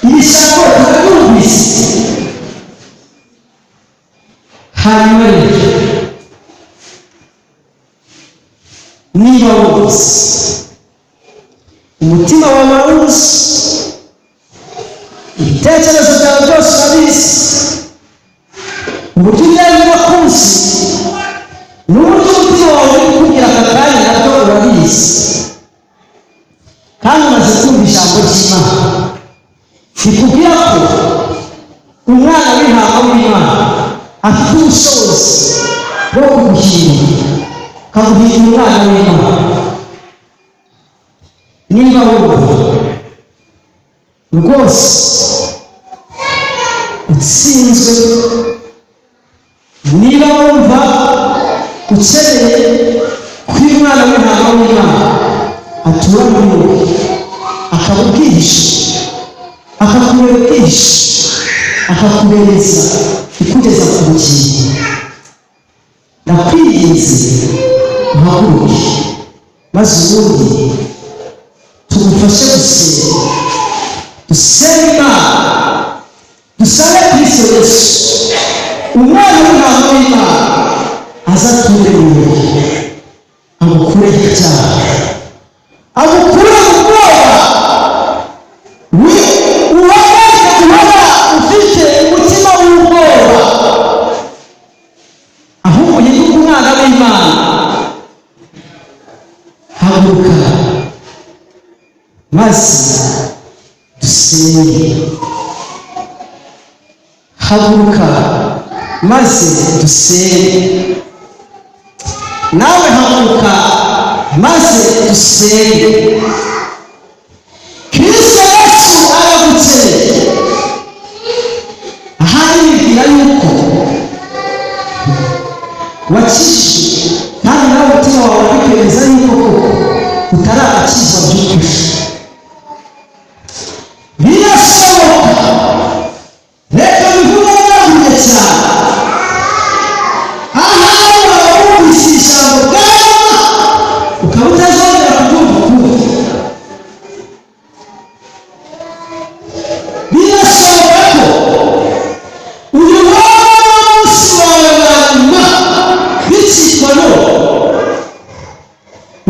Iri jambo turabyumvise? Hanyuma rero, niba wumvise, umutima wawe urawuzi, ibitekerezo byawe byose urabizi, uburyo ugenda urakuzi, n'uburyo umutima wawe uri kukubwira aka kanya nabwo urabizi, kandi umaze kumva ijambo ry'Imana rikubwira ko umwana w'intama w'Imana afite ubushobozi bwo kuguhindura, akaguhindura umwana w'Imana, niba wumva rwose utsinzwe, niba wumva ukeneye ko umwana w'intama w'Imana atura muri wowe, akaba ubwihishe, akakubera ubwihishe, akakubereza ikugeza ku bugingo, ndakwinginze uhaguruke, maze ubundi tugufashe gusenga. Dusenge Imana, dusabe Kristo Yesu umwana w'intama w'Imana aza ature muri wowe, agukureho ibyaha, agukure mu bwoba, uhagarike guhora ufite umutima w'ubwoba, ahubwo uhinduke umwana w'Imana. Haguruka maze dusenge. Haguruka maze dusenge. Nawe haguruka maze dusenge. Kristo Yesu aragukeneye. Ahari wibwira yuko wakijijwe, kandi nawe umutima wawe urabikwemeza yuko koko utaragakiza.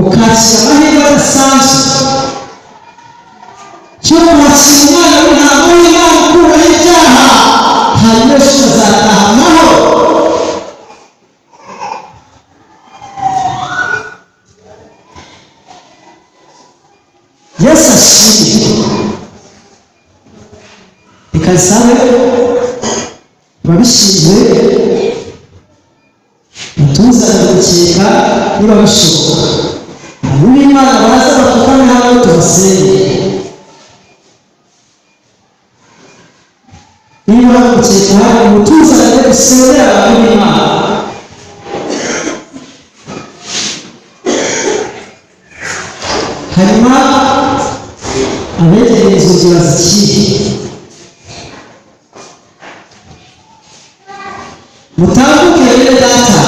Ukakira amahirwe adasanzwe cyo kwakira umwana w'intama w'Imana ukuraho ibyaha, hanyuma ejo ukazataha amahoro. Yesu ashimwe. Reka nsabe ababishinzwe batuzanire umukeka niba bishoboka, abantu b'Imana baza bapfukame hano tubasenge. Niba umukeka uhari, mutuzanire dusengere abantu b'Imana. Hanyuma abegereye inzugi bazikinge, mutambuke bene data,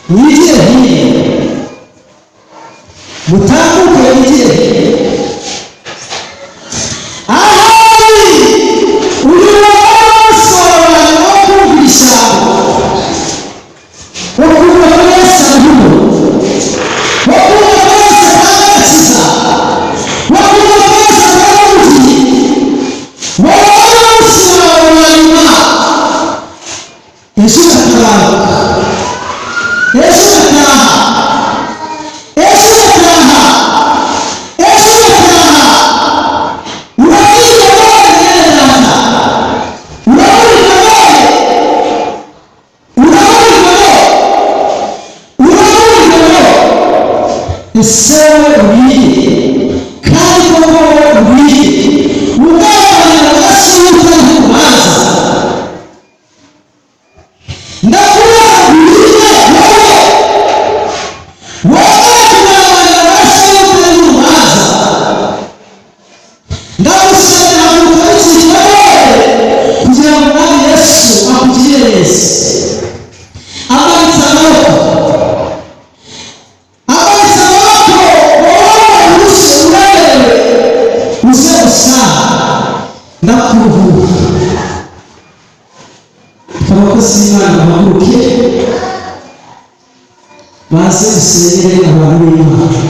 mwigire hino, mutambuke mwigire hino. Ahari uyu munsi wawe wo kumva ijambo, wo kumva ko Yesu ariho, wo kumva ko Yesu atanga agakiza, wo kumva ko Yesu atanga ubugingo, wowe munsi wawe wa nyuma. Ejo ugatabaruka, ejo ugataha, ejo ugataha, ejo ugataha. Urabwirwa none mwene data, urabwirwa none, urabwirwa none, urabwirwa none. Ese wowe ubiriye? Kandi koko wowe ubiriye ugabanira amaraso y'utari urubanza. Ndakubaza, ubiriye wowe, wowe kugabanira amaraso y'utari urubanza? Ndagusabira, haguruka bikiri none kugira ngo Umwami Yesu akugirire neza. Amanitse amaboko, amanitse amaboko. Wowe urushye, uremerewe, uze gusa ndakuruhura. Reka abakozi b'Imana bahaguruke baze dusengere abantu b'Imana.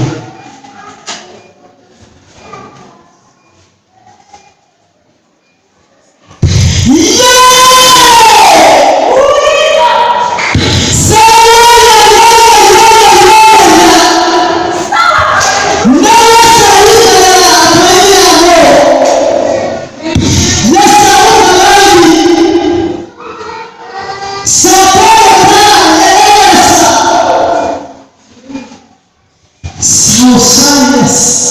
Yes.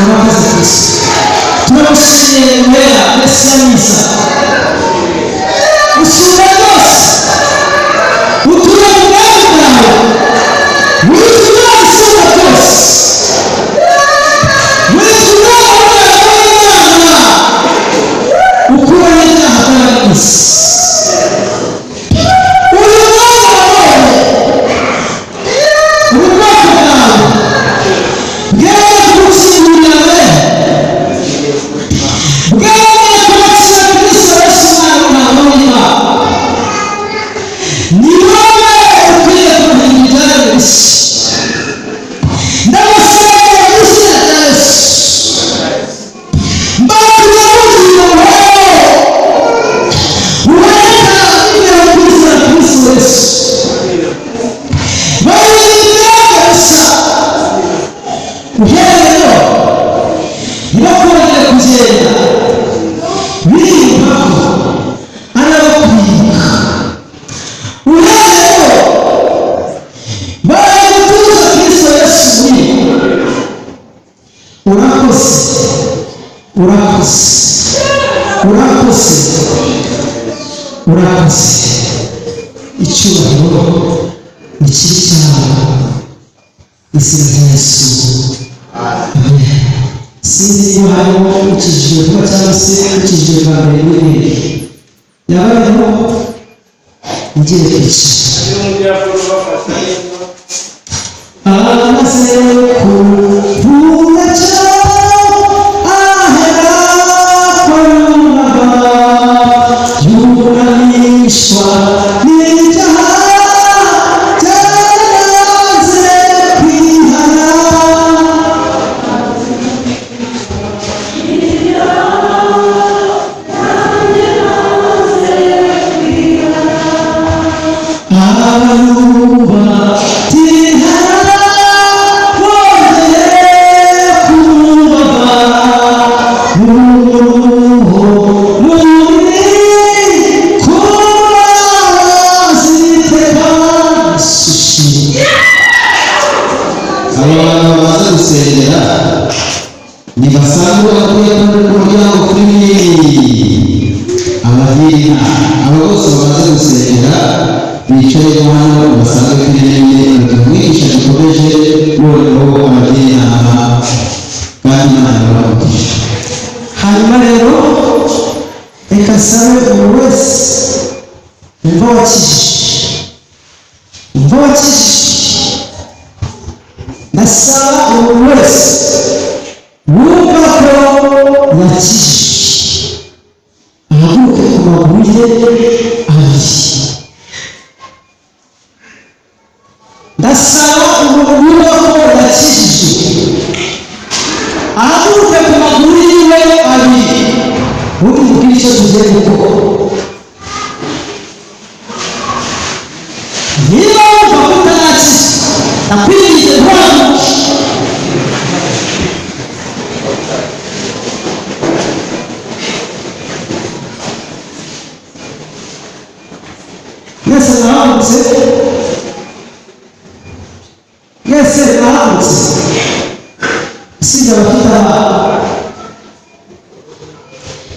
Urakoze Kristo, turagushimiye wera Mesiya mwiza, usumba byose, utuye mu bwami bwawe, witwa isumba byose, witwa umwana w'Imana ukuraho ibyaha by'abari mu isi. Uyu mwanya wa none ubu bwoko bwawe bwemeye kugukingurira mbere, bwemeye kubakira Kristo Yesu umwana w'intama w'Imana. Ni wowe ukwiye kuhindura ibyaremwe bishya. Ndagusaba mu izina rya Yesu, mbabwira ubugingo buhoraho. Urakoze, urakoze, urakoze. Icyubahiro ni kibi cyawe, izina rya Yesu, amen. Sinzi niba harimo ukijijwe vuba cyangwa se ukijijwe bwa mbere muri mwebwe, yaba arimo ngiye kwicara. Amaze kuvuga ahera kumaba, yunamishwa n'ibyaha byaranze kwihana. Aba bantu baza gusengera ntibasanzwe bakwiye ku muryango kuri abagira aba bose bamaze gusengera bicaye hano basanzwe kuri nini umwigisha dukomeje noneho abagira inama kandi Imana ibamugisha. Hanyuma rero reka nsabe umuntu wese wumva wakijije, wumva wakijije, ndasaba umuntu wese wumva ko yakijije ahaguruke ku maguru ye abiri. Ndasaba umuntu wumva ko yakijije ahaguruke ku maguru yiwe abiri. Ubundi mubwire icyo tugiye gukora. Niba wumva ko utarakizwa, ndakwinginze ntuhaguruke. Mwese mwahagurutse, mwese mwahagurutse, usibye abafite abana.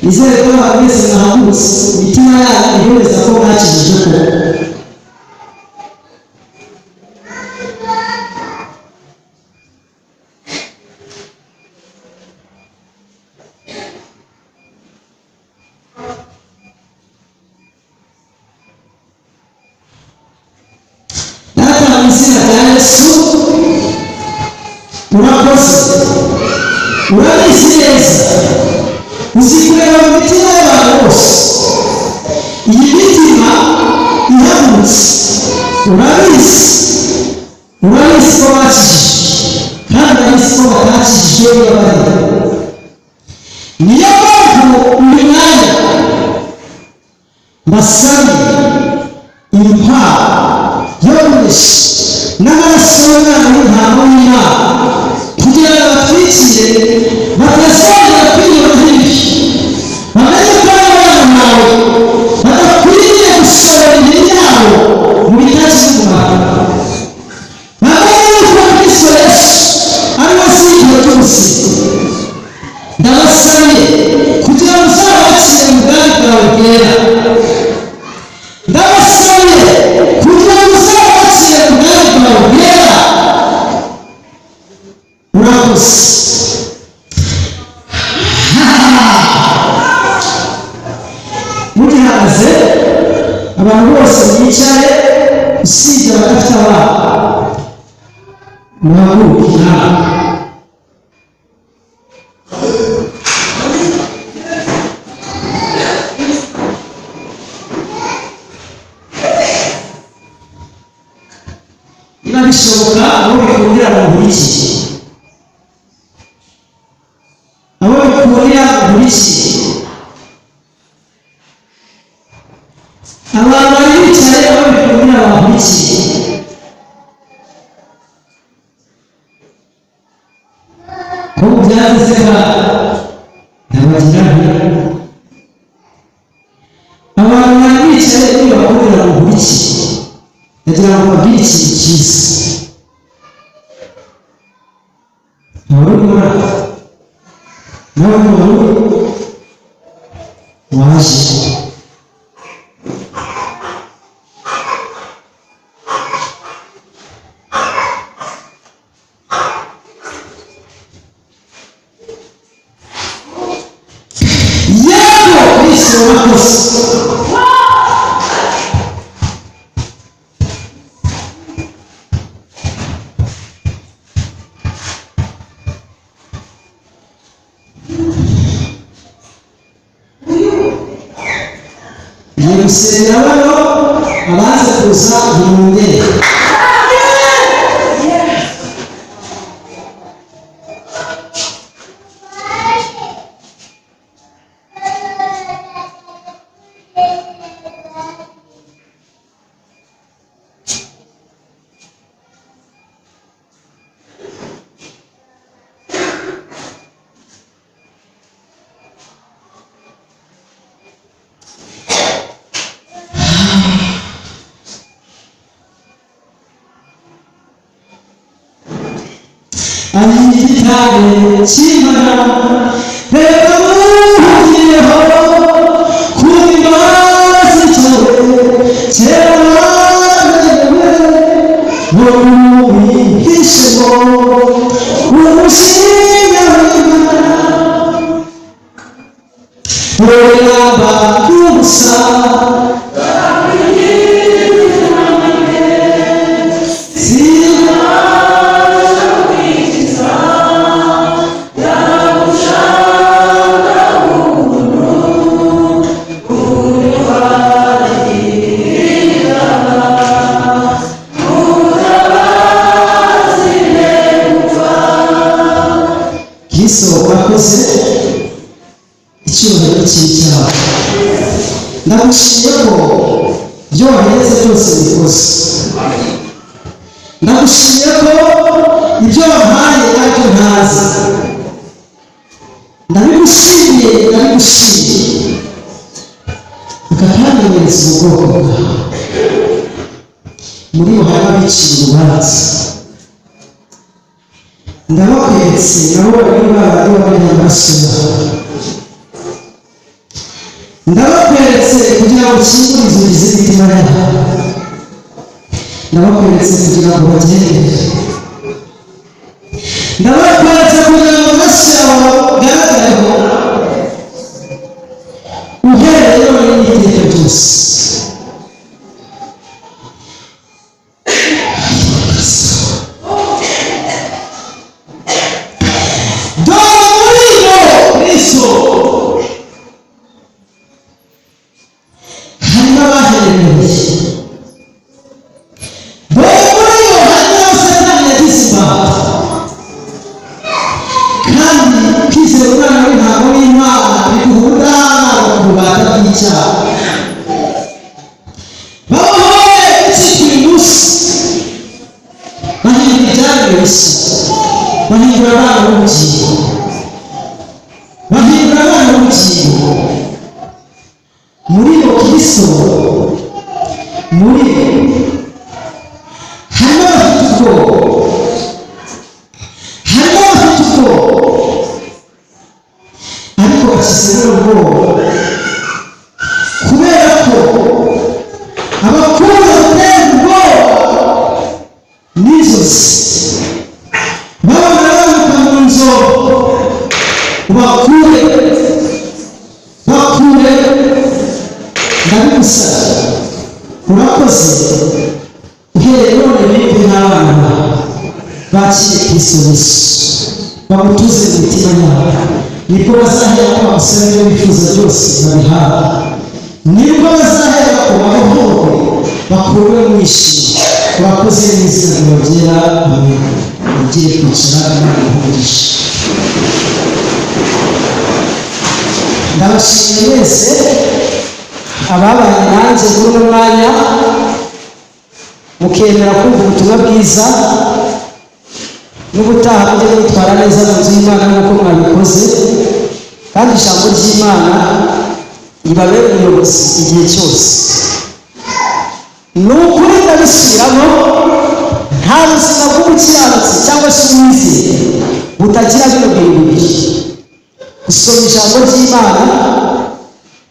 Nizere ko abantu mwese mwahagurutse, imitima yanyu ihemeza ko mwakijije koko. Data, mu izina rya Yesu, urakoze, urabizi neza, uzi kureba mu mitima y'abantu bose. Iyi mitima ihagurutse, urabizi, urabizi ko bakijije, kandi urabizi ko batakijije iyo bari. Niyo mpamvu uyu mwanya mbasabiye impano yoroshye n'amaraso y'umwana w'intama w'Imana, kugira ngo batwikire batazongera kwibona nk'ibi, bamenye ko ari abana bawe, badakwiriye gushora imibiri yabo mu bitagize umumaro, bamenye yuko Kristo Yesu ari we zingiro ry'ubuzima. Ndabasabiye kugira ngo uzabakire mu bwami bwawe bwera. Ndabasabiye kugira ngo uzabakire mu bwami bwawe bwera. Urakoze. Mugihagaze, abantu bose mwicare, usibye abadafite abana, muhaguruke nawe. Niba bishoboka, abo bikundira munkurikiye, abo bikundira munkurikiye. Abantu bari bicaye, abo bikundira bankurikiye. Ko byanze se ndabagira nti abantu bari bicaye, niba bakundira munkurikiye, ndagira ngo mbabwire ikintu cyiza. Abarundi muri aka, nawe ni Abarundi. Waje yego, Kristo wakoze. Ngiye gusengera bano abaza kuza nimwongere. Igitare cy'Imana, reka muhugireho ku bibazo cyawe kera waremewe ngo mubihishemo umushinga w'Imana. Wowe naba ubusa Kristo wakoze, icyubahiro cy'icyaha. Ndagushimiye ko ibyo wahereze byose bikoze. Ndagushimiye ko ibyo wampaye aribyo ntazi. Ndabigushimiye, ndabigushimiye. Ukakamenyereza ubwoko bwawe. Muri bo harimo abiciye urubanza. Ndabakweretse nabo bari babandi bamenya amaraso yawe. Ndabakweretse kugira ngo ukingure inzugi z'imitima yabo. Ndabakweretse kugira ngo bagendere. Ndabakweretse kugira ngo amaraso yawe agaragareho uhereye none n'iteka ryose. Dore muri bo Kristo harimo abaherereye. Dore muri bo harimo abo Satani yagize imbata. Kandi kwizera Umwana w'intama w'Imana biguha ubudahangarwa ku bubata bw'icyaha. Babohowe gutsindwa uyu munsi, bahindura ibyaremwe bishya, bahindura abana b'ubugingo, bahindura abana b'ubugingo. Muri bo Kristo, muri bo harimo abafite ubwoba, harimo abafite ubwoba, ariko bashyizemo ubwoba kubera ko abakuru batera ubwoba n'inzozi babona baruka mu nzu. Bakure, bakure, ndabigusaba. Urakoze. Uhereye none bimve n'abana bawe bakire Kristo Yesu, bamutuze mu mitima yabo. Nibwo bazahera ko bagusaba ibyo bifuza byose babihabwa. Nibwo bazahera ko babohorwe, bakurwe mu ishimo. Urakoze mu izina ryawe ryera, amen. Ugiye kwicara, Imana iguhe. Ndabashimiye mwese ababanye nanjye muri uno mwanya, mukemera kumva ubutumwa bwiza. N'ubutaha mujye mwitwara neza mu nzu y'Imana nk'uko mwabikoze, kandi ijambo ry'Imana ribabere umuyobozi igihe cyose. Ni ukuri ndabisubiramo, nta buzima bw'umukiranutsi cyangwa se umwizera butagira bino bintu bibiri: gusoma ijambo ry'Imana.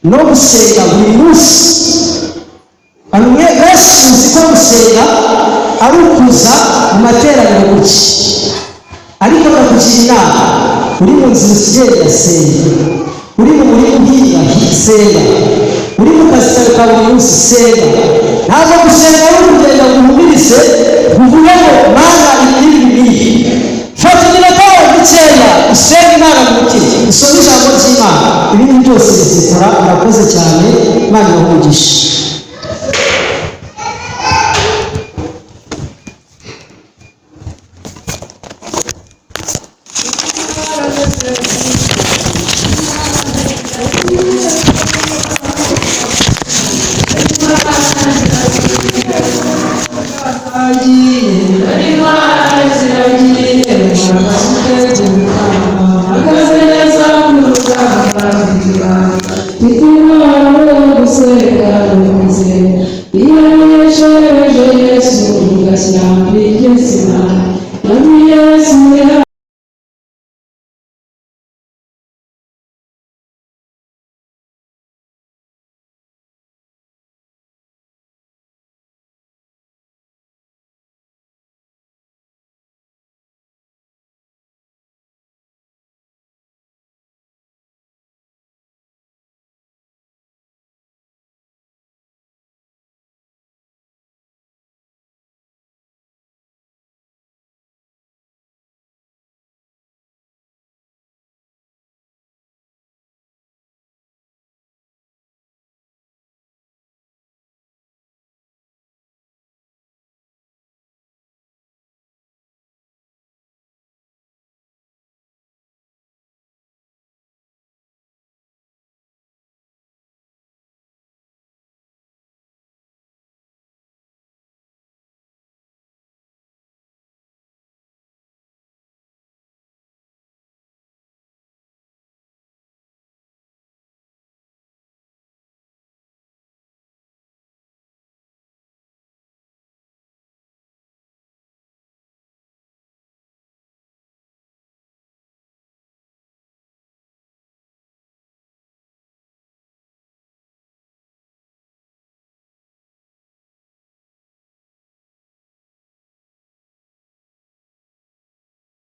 No gusenga buri munsi. Abantu mwe benshi muzi ko gusenga ari ukuza mu materaniro gutya, ariko ndakugira inama: uri mu nzira ugenda, senga; uri mu murima uhinga, senga; uri mu kazi kawe ka buri munsi, senga. Ntabwo gusenga ari ukugenda ngo uhumirize, uvuge ngo: "Mana, ibi n'ibi n'ibi." Fata iminota yawe mikeya usenge Imana mu mutima, usome ijambo ry'Imana, ibindi byose bizikora. Murakoze cyane, Imana ibahe umugisha. Ahagaze neza mu rugamba, mfite ibanga.